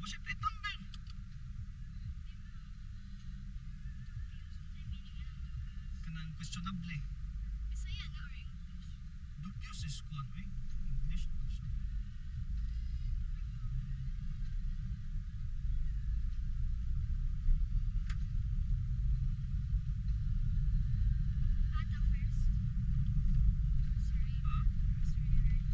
Posible tambay. Kanang questionable. Bisaya na or English? Dubious is kuan eh. English na siya. Ata first. Sorry. Ha? Sorry, right?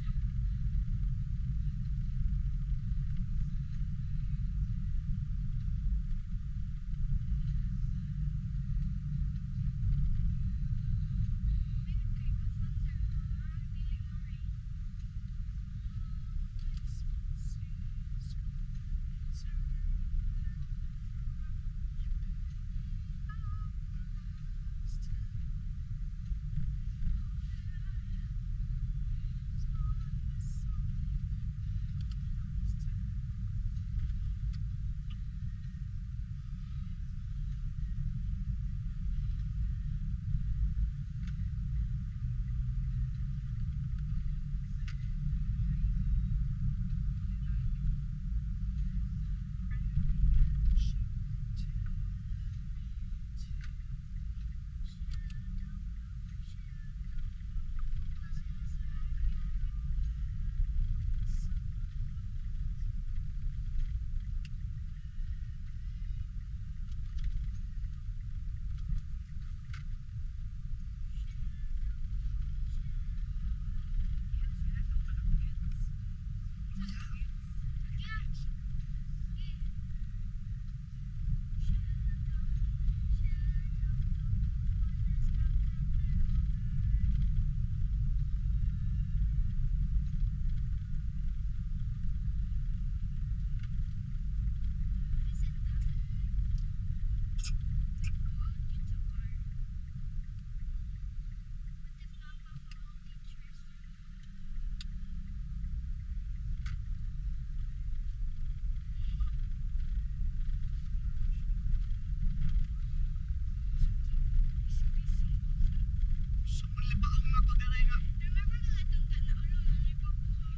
Sa libaong na to dire nga. Remember ka katong kanaulo nalipok ko?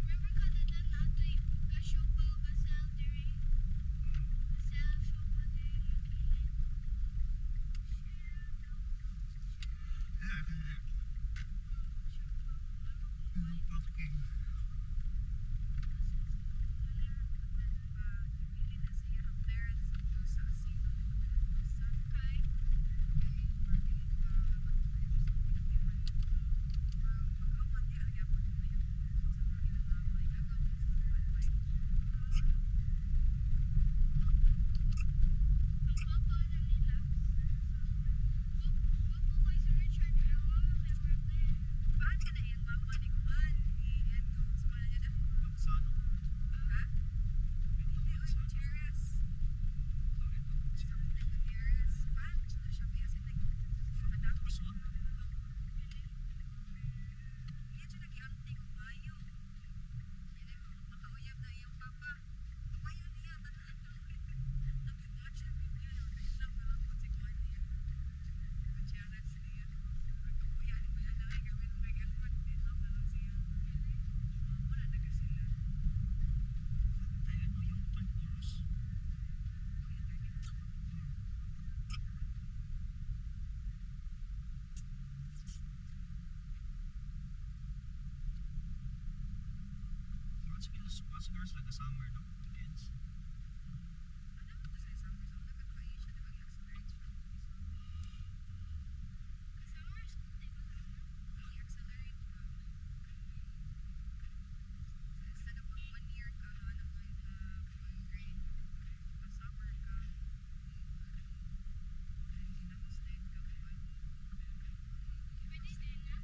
Remember ka na natoy ka-siopao ka-sell diri? Ka-sell siopao diri nga kilid. No parking. Kay? Ang papa na nila. Gwapo kay si Richard pero ang mama kay murag Magsano. Ito magsano. Ito basod. Ay, ano yung turn oras? Mura siguro sila ka summer, no? Kids. Ka-summer school di ba na? Pwede din na?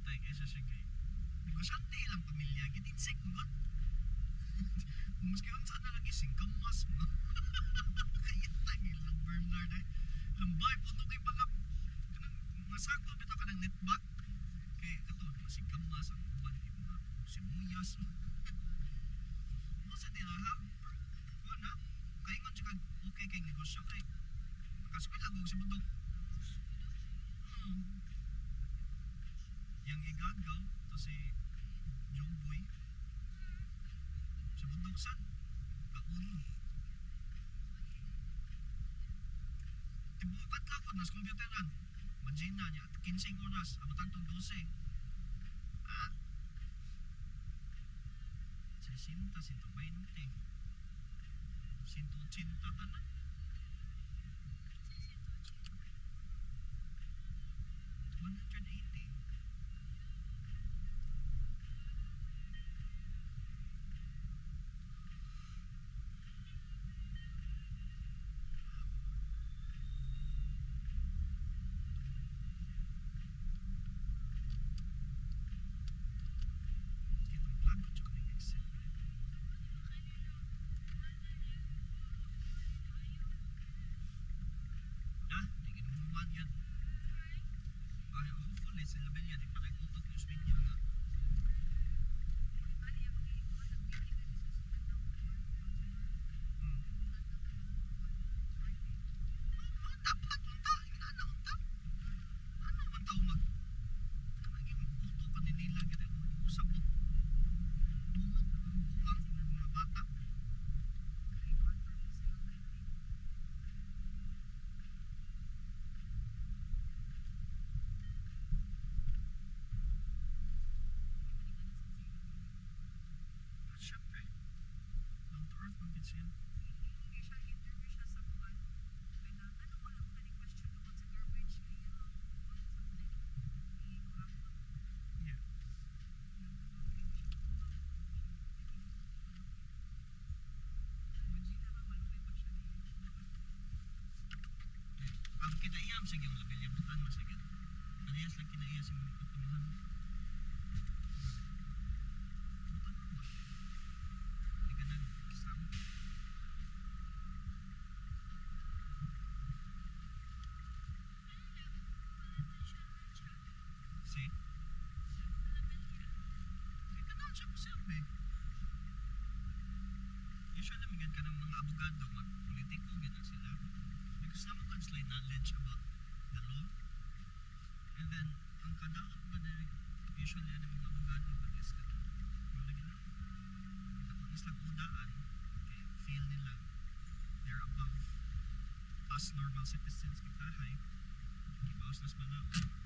Atay kaysa siya kay negosyante ilang pamilya gid insect mo. Maski unsa na lagi singkamas mo. Kaya tagi lang Bernard eh. Lambay puno kay mga kanang mga sako bitaw kanang netback. Kay kato mga singkamas ang uban kay mga sibuyas. Mo sa nila ha. Pero kuan na kaingon siya kag okay kay negosyo kay nakaskwela og si Budong. Yang igagaw to si Jungboy. Sa bundok san kauno. Tibuok adlaw ko nas computeran. Majina niya 15 oras abot tong 12. Ah. 60, 120. 180 tanan. 180. Kitang plug ko tsaka yung exit. Ah, di ginuman yan. Ay, hopefully sila Bella di pa nag-utok yung swing niya nga. Oh, dapat unta, ingana unta. Ano man tao mag kanang utok ka ni nila gid usab dungog buang mga bata. Ah, syempre. Down to earth man gid siya. Yeah. Ang kinaiyam sa yung label yung butan masagit. Parehas lang kinaiya sa mga amahan. Butan ba? Hindi ka nag-sam. Si? Hindi ka na siya mo Usually, magyan ka ng mga abogado, mag-politiko, ganyan sila. Because naman kan sila knowledge about the law. And then, ang kadaot ba na usually ano mga abogado ba is katong wala gina. Ako is lang udaan kay feel nila they're above us normal citizens kay kahay. Gibaos nas balaod.